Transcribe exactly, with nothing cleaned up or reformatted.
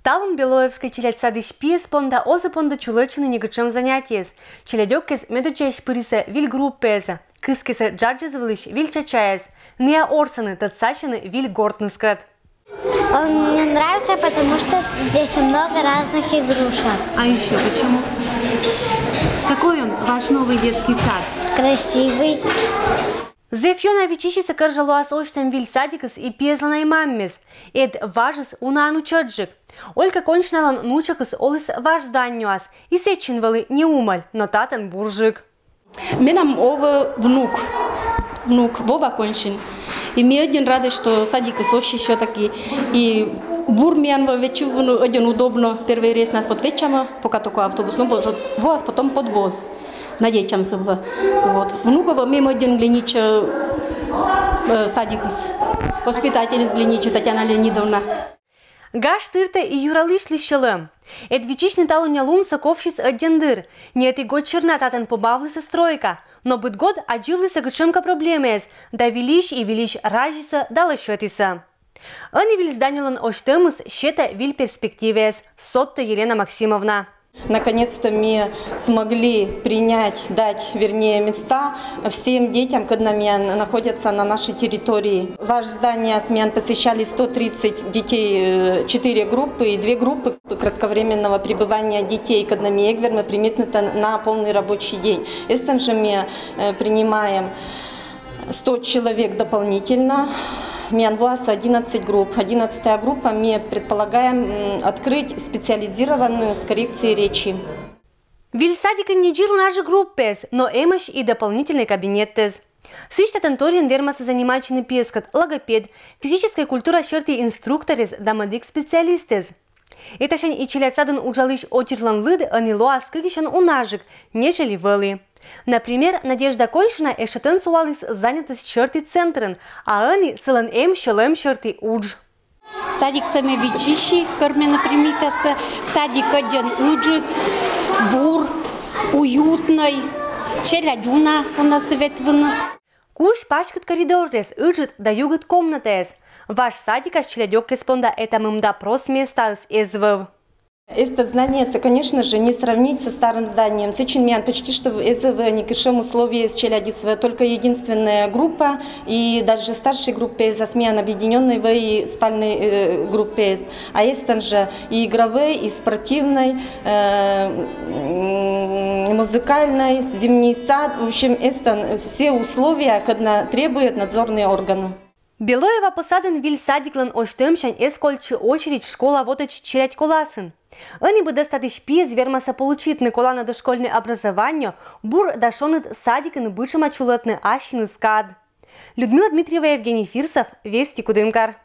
Талун Белоевскӧй челядь садысь пиыс понда оз-ӧ понды чулӧдчыны некутшӧм занятиеяс. Челядьӧгкӧд медодззаысь пырисӧ виль группаясӧ, кыскисӧ джаджыс вылысь виль чачаяс. Ныа орсӧны, тӧдсасьӧны виль гортныскӧд. Он мне нравится, потому что здесь много разных игрушек. А еще почему? Какой он, ваш новый детский сад? Красивый. Зэв ёна виччысисӧ, кӧр жӧ лоас осьтӧм виль садикыс и пиыслӧн ай-маммес. Ӧд важыс унаӧн уджджык. Ольга Коньшиналӧн нуджӧкыс оліс важ зданиеас, и сэтчӧ вӧлі не умӧль, но татӧн бурджык. Менам овӧ внук, внук Вова Коньшин. И ми ӧдйӧн рады, что садикыс оси всё-таки. И бур миян вӧ, вӧчӧма вӧлі ӧдйӧн удобно. Первый рейс нас вот вӧчӧма, пока только автобус, но вот воас потом подвоз. Надейтчам сылы. Вот. Внуковӧ мем ӧдйӧн глянитчӧ, э, садикыс. Воспитательыс глянитчӧ, Татьяна Леонидовна. Гаж тыртӧ и юралысь лысьтӧм. Ӧд виччысьны талунъя лунсӧ ковсис ӧддьӧн дыр. Ни ӧти год сьӧрна татӧн помавліс стройка. Но быд год аддзывліс кутшӧмкӧ проблемаяс, да вильысь и вильысь разисӧ да лӧсьӧдісӧ. Ӧні виль зданиелӧн осьтӧмыс сетӧ виль перспективаяс, содтӧ Елена Максимовна. Наконец-то мы смогли принять, дать, вернее, места всем детям, которые находятся на нашей территории. Важ зданиеас миян посещали сто тридцать детей, э, четыре группы и две группы кратковременного пребывания детей, которые ми эг вермӧ примитнытӧ на полный рабочий день. Эстӧн жӧ ми, э, принимаем сто человек дополнительно. Миян воас одиннадцать групп. Одиннадцатая группа, мы предполагаем, м, открыть специализированную с коррекцией речи. Виль садикын недзир уна жӧ группаяс, но эмӧсь и дополнительнӧй кабинетъяс. Сідз татӧн торйӧн вермасӧ занимайтчыны пиыскӧд логопед, физическӧй культура сьӧрті инструкторъяс да мӧдік специалистъяс. Этасянь и челядь садын уджалысь отирлӧн лыд ӧні лоас кыкысянь унажык, нежели вӧлі. Например, Надежда Коньшина эшӧтӧн сулаліс занятость сьӧрті центрын, а ӧні сылӧн эм сьӧлӧм сьӧрті удж. Садиксӧ ме виччыси, кӧр менӧ примитасӧ. Садик ӧдйӧн ыджыд, бур, уютнӧй, челядь уна понас ветлыны. Кузь паськыд коридоръяс, ыджыд да югыд комнатаяс. Важ садикас челядьӧгкӧд понда этамын да прос местаыс эз вӧв. Это здание, с-, конечно же, не сравнить со старым зданием. Сэтчӧ миян почти что эз вӧв некутшӧм условиеяс челядьыслы. Только единственная группа, и даже старшей группаыс миян объединённӧй вӧв и спальнӧй, э, группаыс. А эстӧн жӧ и игровӧй, и спортивнӧй, э, м, музыкальнӧй, зимний сад. В общем, эстӧн все условия, кӧдна требуют надзорные органы. Белоева посадын виль садиклӧн осьтӧмсянь эз кольччы очередь школа вотӧдз челядь коласын. Ӧні быдӧн татысь пиыс вермасӧ получитны колана дошкольнӧй образованиеӧ бур да шоныд садикын бытшӧма чулӧтны ассьыныс кад. Людмила Дмитриева, Евгений Фирсов, Вести, Кудымкар.